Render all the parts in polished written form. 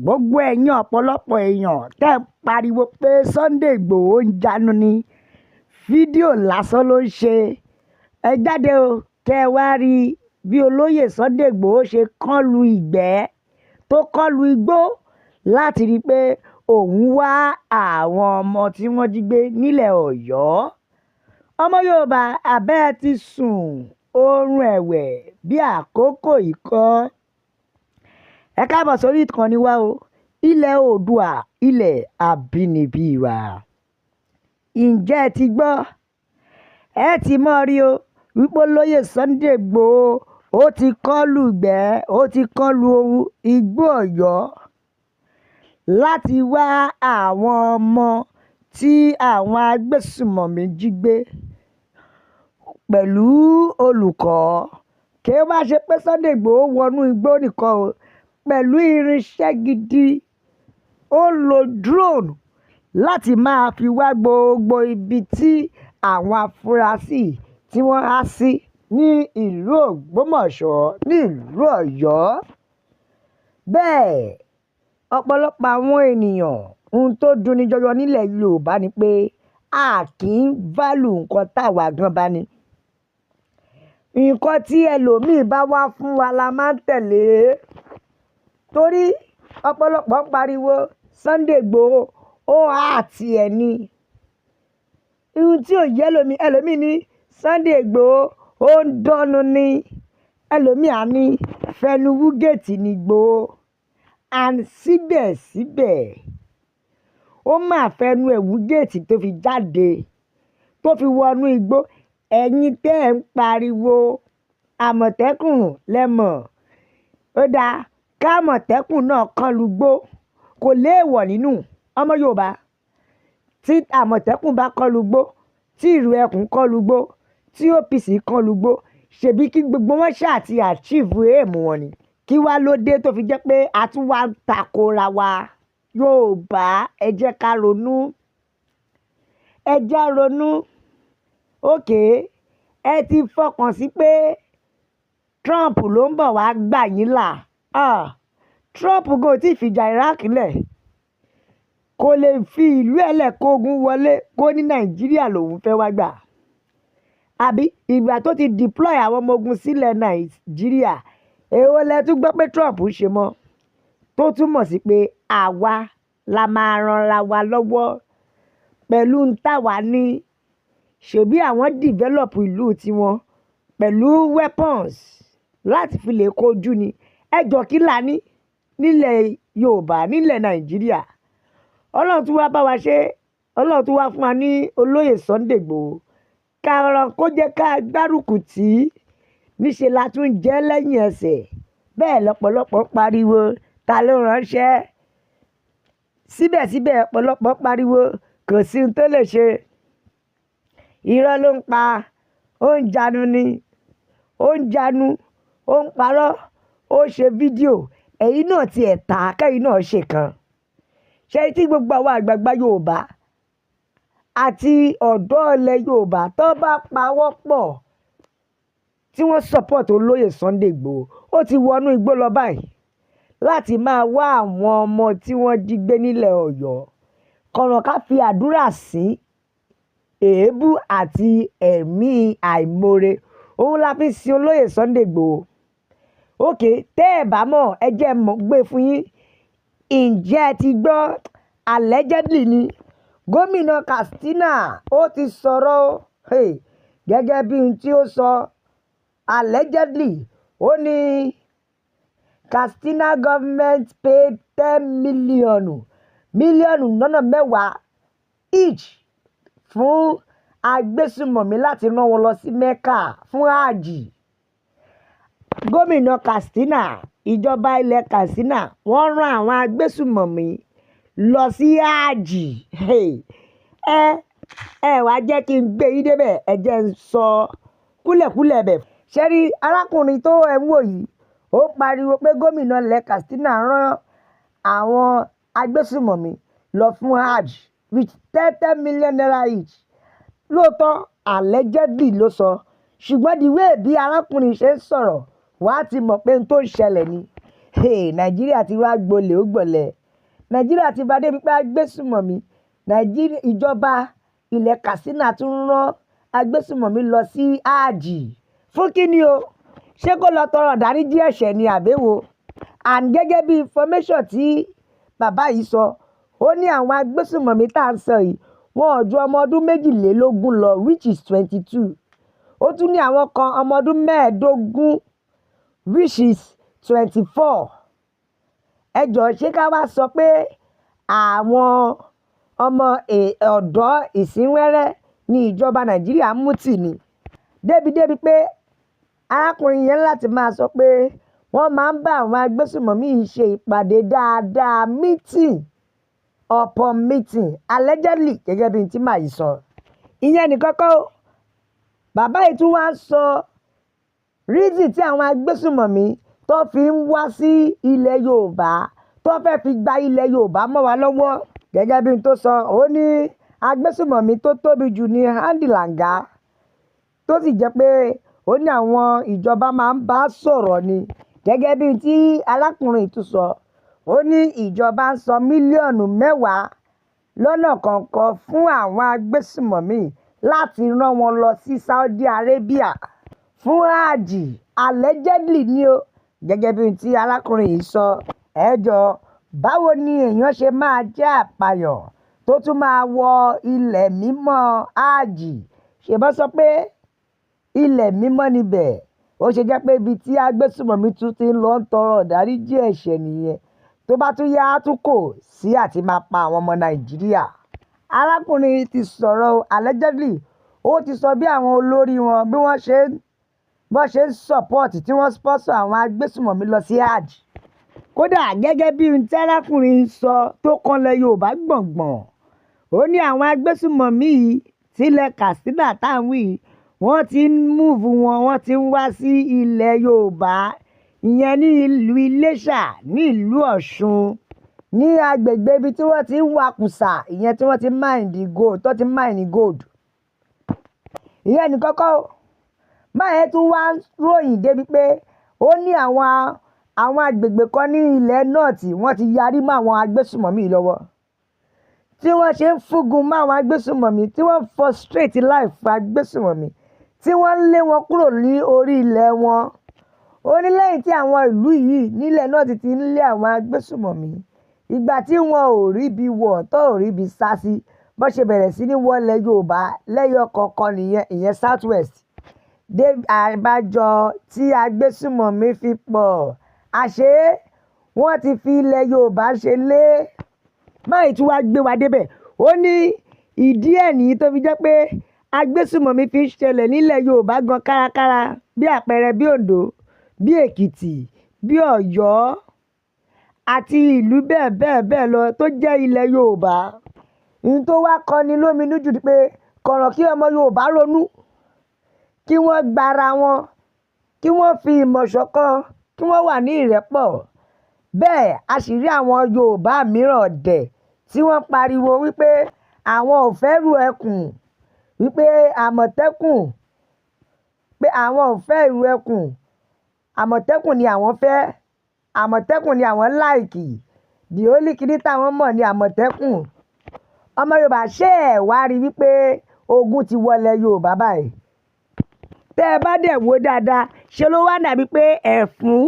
Gbogbo ẹ̀yin ọ̀pọ̀lọpọ̀ èèyàn tẹ́ ń pariwo pé Sunday Igboho ń jánu ní fídíò lásán ló ń ṣe. Ẹ jáde o, kẹ́ ẹ wá rí bí olóyè Sunday Igboho ṣe kán lu ìgbẹ́ tó kán lu igbó láti rí i pé òun wá àwọn ọmọ tí wọ́n jí gbé nílẹ̀ Ọ̀yọ́. Ọmọ Yorùbá, abẹ́ ẹ ti sùn oorun ẹ̀wẹ̀ bí àkókò yìí kọ́. Ẹ káàbọ̀ sórí ìkànnì wa o, ilẹ̀ Oòduà, ilẹ̀ àbínibí wa. Ǹjẹ́ ẹ ti gbọ́? Ẹ ti mọ̀ rí o wípé olóyè Sunday Igboho ó ti kán lu ìgbẹ́, ó ti kán lu igbó Ọ̀yọ́ láti wá àwọn ọmọ tí àwọn agbésùmọ̀mí jí gbé pẹ̀lú olùkọ́. Kí ó má ṣe pé Sunday Igboho wọnú igbó nìkan o, pẹ̀lú irinṣẹ́ gidi. Ó lo drone láti máa fi wá gbogbo ibi tí àwọn afurasí tí wọ́n há sí ní ìlú Ògbómọ̀ṣọ́, ní ìlú Ọ̀yọ́. Bẹ́ẹ̀ ọ̀pọ̀lọpọ̀ àwọn ènìyàn, ohun tó dunni jọjọ nílẹ̀ Yorùbá ni pé a kì í value nǹkan táwa gan bá ní. Nǹkan tí ẹlòmíì bá wá fún wa la máa ń tẹ̀lé. Torí ọ̀pọ̀lọpọ̀ ń pariwo Sunday Igboho ó act ẹ̀ ni. Ohun tí ò yẹ ẹlòmíì, ẹlòmíì ní Sunday Igboho ó ń dánú ni. Ẹlòmíì á ní fẹnu wú géètì ní Igboho. And síbẹ̀síbẹ̀, ó máa fẹnu ẹ̀ wú géètì tó fi jáde, tó fi wọnú igbó. Ẹ̀yin tẹ́ ẹ̀ ń pariwo Àmọ̀tẹ́kùn lẹ mọ̀. Ó dáa kámọ̀tẹ́kùn náà kán lugbó, kò léèwọ̀ nínú. Ọmọ Yorùbá, tí Àmọ̀tẹ́kùn bá kán lugbó, tí Ìrù Ẹkùn kán lugbó, tí OPC kán lugbó, ṣèbí kí gbogbo wọn ṣáà ti achieve aim wọn ni. Kí wá ló dé tó fi jẹ́ pé a tún wá ń takora wa? Yorùbá, ẹ jẹ́ ká ronú. Ẹ jẹ́ á ronú. Okay, ẹ ti fọkàn sí pé Trump ló ń bọ̀ wá gbà yín là. Ah, Trump gan ò tí ì fìjà Iraq lẹ̀. Kò lè fi ìlú ẹ̀ lẹ̀ kó ogun wọlé kó ní Nàìjíríà lòun fẹ́ wá gbà. Àbí ìgbà tó ti deploy àwọn ọmọ ogun sílẹ̀ Nàìjíríà, èwo lẹ tún gbọ́ pé Trump ń ṣe mọ́? Tó túmọ̀ sí pé àwa la máa ranra wa lọ́wọ́ pẹ̀lú ń táwa ní. Ṣèbí àwọn develop ìlú tiwọn pẹ̀lú weapons láti fi lè kojú ni. Ẹ jọ, kí la ní nílẹ̀ Yorùbá, nílẹ̀ Nàìjíríà? Ọlọ́run tún wá bá wa ṣe, Ọlọ́run tún wá fún wa ní olóyè Sunday Igboho. Ká rán kó jẹ́ ká gbárùkù tí níṣe la tún jẹ́ lẹ́yìn ẹsẹ̀. Bẹ́ẹ̀ lọ́pọ̀lọpọ̀ ń pariwo, ta ló ránṣẹ́? Síbẹ̀síbẹ̀ ọ̀pọ̀lọpọ̀ ń pariwo kò sí ohun tó lè ṣe. Irọ́ ló ń pa, ó ń janu ni, ó ń janu, ó ń parọ́, ó ṣe fídíò. Ẹ̀yin náà ti ẹ̀ ta kẹ́yìn náà ṣe kan. Ṣé tí gbogbo àwọn àgbààgbà Yorùbá àti ọ̀dọ́ ilẹ̀ Yorùbá tó bá pawọ́ pọ̀ tí wọ́n support olóyè Sunday Igboho, ó ti wọnú igbó lọ báyìí láti máa wá àwọn ọmọ tí wọ́n jí gbé nílẹ̀ Ọ̀yọ́. Kọ̀ràn ká fi àdúrà sí èébú àti ẹ̀mí àìmoore. Òun la fi sin olóyè Sunday Igboho. Okay, tẹ́ ẹ̀ bá mọ̀, ẹ jẹ́ mọ̀ gbé fún yín. Ǹjẹ́ ẹ ti gbọ́? Allegedly ni gómìnà Katsina ó ti sọ̀rọ̀ o. Hey, gẹ́gẹ́ bí ohun tí ó sọ allegedly, ó ní Katsina government paid 10 million, 10 mílíọ̀nù each fún agbésùmọ̀mí láti rán wọn lọ sí Mecca fún hajj. Gómìnà Katsina, ìjọba ilẹ̀ Katsina, wọ́n rán àwọn agbésùmọ̀mí lọ sí hajj. Hey, ẹ wá jẹ́ kí n gbé yín débẹ̀, ẹ jẹ́ n sọ kúlẹ̀kúlẹ̀ bẹ̀. Ṣé rí arákùnrin tó ẹ̀ ń wò yìí, ó pariwo pé gómìnà ilẹ̀ Katsina rán àwọn agbésùmọ̀mí lọ fún hajj with 10 10 million naira each. Lóòótọ́, allegedly ló sọ, ṣùgbọ́n the way bí arákùnrin ṣe ń sọ̀rọ̀, wàá ti mọ̀ pé ohun tó ń ṣẹlẹ̀ ni. Hey, Nàìjíríà ti wá gbolẹ̀ ó gbọ̀lẹ̀. Nàìjíríà ti bá débi pé agbésùmọ̀mí Nàìjíríà, ìjọba ilẹ̀ Katsina tún rán agbésùmọ̀mí lọ sí Hajj. Fún kí ni o? Ṣé kó lọ tọrọ ìdáríjì ẹ̀ṣẹ̀ ni àbẹ́wò? And gẹ́gẹ́ bí information tí bàbá yìí sọ, ó ní àwọn agbésùmọ̀mí tá à ń sọ yìí, wọn ò ju ọmọ ọdún 22 lọ, which is 22. Ó tún ní àwọn kan ọmọ ọdún 15, which is 24. Ẹ jọ̀ọ́, ṣé ká wá sọ pé àwọn ọmọ ọ̀dọ́ ìsínwẹ́rẹ́ ní ìjọba Nàìjíríà mú tì ní? Débi pé arákùnrin yẹn láti máa sọ pé wọ́n máa ń bá àwọn agbésùmọ̀mí yìí ṣe ìpàdé dáadáa, meeting upon meeting, allegedly, gẹ́gẹ́ bí n tí màá yìí sọ. Ìyẹn nìkan kọ́ o. Bàbá yìí tún wá ń sọ reason tí àwọn agbésùmọ̀mí tó fi ń wá sí ilẹ̀ Yorùbá, tó fẹ́ fi gba ilẹ̀ Yorùbá mọ́ wa lọ́wọ́. Gẹ́gẹ́ bí n tó sọ, ó ní agbésùmọ̀mí tó tóbi jù ní Hadi Langa, tó sì jẹ́ pé ó ní àwọn ìjọba máa ń bá sọ̀rọ̀ ni. Gẹ́gẹ́ bí n tí arákùnrin yìí tún sọ, ó ní ìjọba ń san mílíọ̀nù 10 lọ́nà kọ̀ọ̀kan fún àwọn agbésùmọ̀mí láti rán wọn lọ sí Saudi Arabia fún Hajj, allegedly ni o, gẹ́gẹ́ bí n tí arákùnrin yìí sọ. Ẹ jọ̀ọ́, báwo ni èèyàn ṣe máa jẹ́ apààyàn tó tún máa wọ ilẹ̀ mímọ́ Hajj? Ṣèbí wọ́n sọ pé ilẹ̀ mímọ́ níbẹ̀? Ó ṣe jẹ́ pé ibi tí agbésùmọ̀mí tún ti ń lọ tọrọ ìdáríjì ẹ̀ṣẹ̀ nìyẹn. Tó bá tún yá, á tún kò sí àti máa pa àwọn ọmọ Nàìjíríà. Arákùnrin yìí ti sọ̀rọ̀ o, allegedly. Ó ti sọ bí àwọn olórí wọn bí wọ́n ṣe ń support, tí wọ́n sponsor àwọn agbésùmọ̀mí lọ sí Hajj. Kódà, gẹ́gẹ́ bí ohun tí arákùnrin ń sọ tó kanlẹ̀ Yorùbá gbọ̀ngbọ̀n, ó ní àwọn agbésùmọ̀mí yìí tilẹ̀ Katsina tá à ń wí yìí, wọ́n ti ń move wọn, wọ́n ti ń wá sí ilẹ̀ Yorùbá, ìyẹn ní ìlú Iléṣà, ní ìlú Ọ̀ṣun, ní agbègbè ibi tí wọ́n ti ń wakùsà, ìyẹn tí wọ́n ti mine the gold, tó ti mine gold. Ìyẹn nìkan kọ́ o. Man yẹn tún wá ròyìn débi pé ó ní àwọn agbègbè kan ní ilẹ̀ North, wọ́n ti yarí mọ́ àwọn agbésùmọ̀mí yìí lọ́wọ́. Tí wọ́n ṣe ń fúngun mọ́ àwọn agbésùmọ̀mí, tí wọ́n frustrate life agbésùmọ̀mí, tí wọ́n ń lé wọn kúrò ní orí ilẹ̀ wọn. Ó ní lẹ́yìn tí àwọn ìlú yìí nílẹ̀ North ti ń lé àwọn agbésùmọ̀mí, ìgbà tí wọn ò rí bí wọ̀, tó ò rí bí sá sí, bó ṣe bẹ̀rẹ̀ sí ní wọlé Yorùbá lẹ́yọ kọ̀ọ̀kan nìyẹn, ìyẹn South West. Dé àbájọ tí agbésùmọ̀mí fi pọ̀. Àṣé wọ́n ti fi ilẹ̀ Yorùbá ṣe lé. Man yìí tún wá gbé wa débẹ̀. Ó ní ìdí ẹ̀ nìyí tó fi jẹ́ pé agbésùmọ̀mí fi ń ṣẹlẹ̀ nílẹ̀ Yorùbá gan kárakára, bí àpẹẹrẹ bí Oǹdó, bí Èkìtì, bí Ọ̀yọ́ àti ìlú bẹ́ẹ̀ bẹ́ẹ̀ bẹ́ẹ̀ lọ tó jẹ́ ilẹ̀ Yorùbá. Ohun tó wá kọni lóminú jù ni pé kọ̀rọ̀ kí ọmọ Yorùbá ronú, kí wọ́n gba ara wọn, kí wọ́n fi ìmọ̀ ṣọ̀kan, kí wọ́n wà ní ìrẹ́pọ̀. Bẹ́ẹ̀ a sì rí àwọn Yorùbá mìíràn ọ̀dẹ̀ tí wọ́n pariwo wípé àwọn ò fẹ́ ìrù ẹkùn, wípé Àmọ̀tẹ́kùn, pé àwọn ò fẹ́ ìrù ẹkùn, Àmọ̀tẹ́kùn ni àwọn fẹ́, Àmọ̀tẹ́kùn ni àwọn like. The only kíní táwọn mọ̀ ní Àmọ̀tẹ́kùn. Ọmọ Yorùbá, ṣé ẹ wá rí wípé ogun ti wọlé Yorùbá báyìí? Tẹ́ ẹ bá dẹ̀ wò dáadáa, ṣe ló wá dàbí pé ẹ̀fún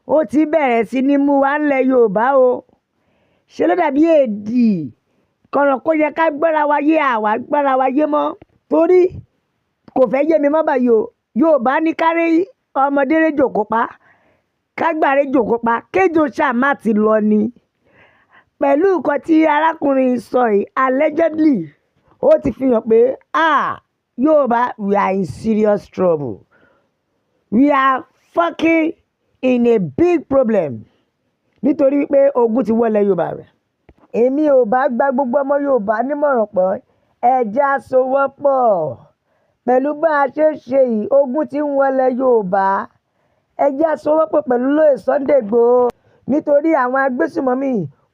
ó ti bẹ̀rẹ̀ sí ní mú wa ńlẹ̀ Yorùbá o. Ṣe ló dàbí èdì kọ̀rọ̀ kó yẹ ká gbọ́ra wa yé, àwa gbọ́ra wa yé mọ́. Torí kò fẹ́ yé mi mọ́ báyìí o. Yorùbá ní ká rí ọmọdé réjò kó pa, ká gbà réjò kó pa, kéjò ṣá má ti lọ ni. Pẹ̀lú nǹkan tí arákùnrin sọ yìí, allegedly, ó ti fi hàn pé, ah, Yorùbá, we are in serious trouble. We are fucking in a big problem. Nítorí wípé ogun ti wọlé Yorùbá rẹ̀. Èmi ò bá gba gbogbo ọmọ Yorùbá nímọ̀ràn pé ẹ jẹ́ á sowọ́pọ̀. Pẹ̀lú bá a ṣe ń ṣe yìí, ogun tí ń wọlé Yorùbá. Ẹ jẹ́ á sowọ́pọ̀ pẹ̀lú olóyè Sunday Igboho. Nítorí àwọn agbésùmọ̀mí,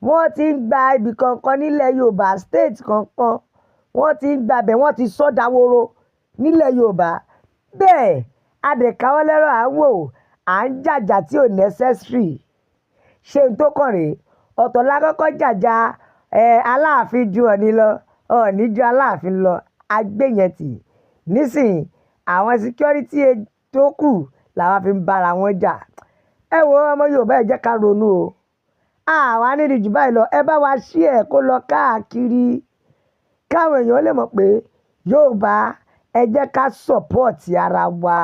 wọ́n ti ń gba ibì kankan nílẹ̀ Yorùbá, state kankan. Wọ́n ti ń gba bẹ̀, wọ́n ti sọ́ dahoro nílẹ̀ Yorùbá. Bẹ́ẹ̀ a dẹ̀ káwọ́ lẹ́rọ̀, à ń wò, à ń jàjà tí ò necessary. Ṣé n tó kàn rèé? Ọ̀tọ̀ la kọ́kọ́ jàjà ẹ Aláàfin ju Ọ̀ọ̀ni lọ, Ọ̀ọ̀ni ju Aláàfin lọ, agbẹ́yẹn tì. Nísìnyí àwọn security tó kù làwọn fi ń bára wọn jà. Ẹ wo ọmọ Yorùbá, ẹ jẹ́ ká ronú o. Àwa nídìí jù báyìí lọ. Ẹ bá wa share kó lọ káàkiri, káwọn èèyàn lè mọ̀ pé Yorùbá, ẹ jẹ́ ká support ara wa.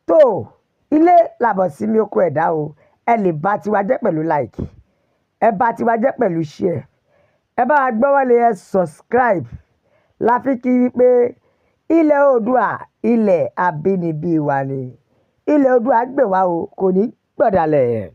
Tó ilé làbọ̀ sí mi oko ẹ̀dá o. Ẹ lè bá tiwa jẹ́ pẹ̀lú like, ẹ bá tiwa jẹ́ pẹ̀lú share, ẹ bá wa gbọ́wọ́lé, ẹ subscribe. Láfi kí wípé ilẹ̀ Oòduà, ilẹ̀ abínibí wa ni. Ilẹ̀ Oòduà gbè wá o, kò ní gbọ̀dàlẹ̀.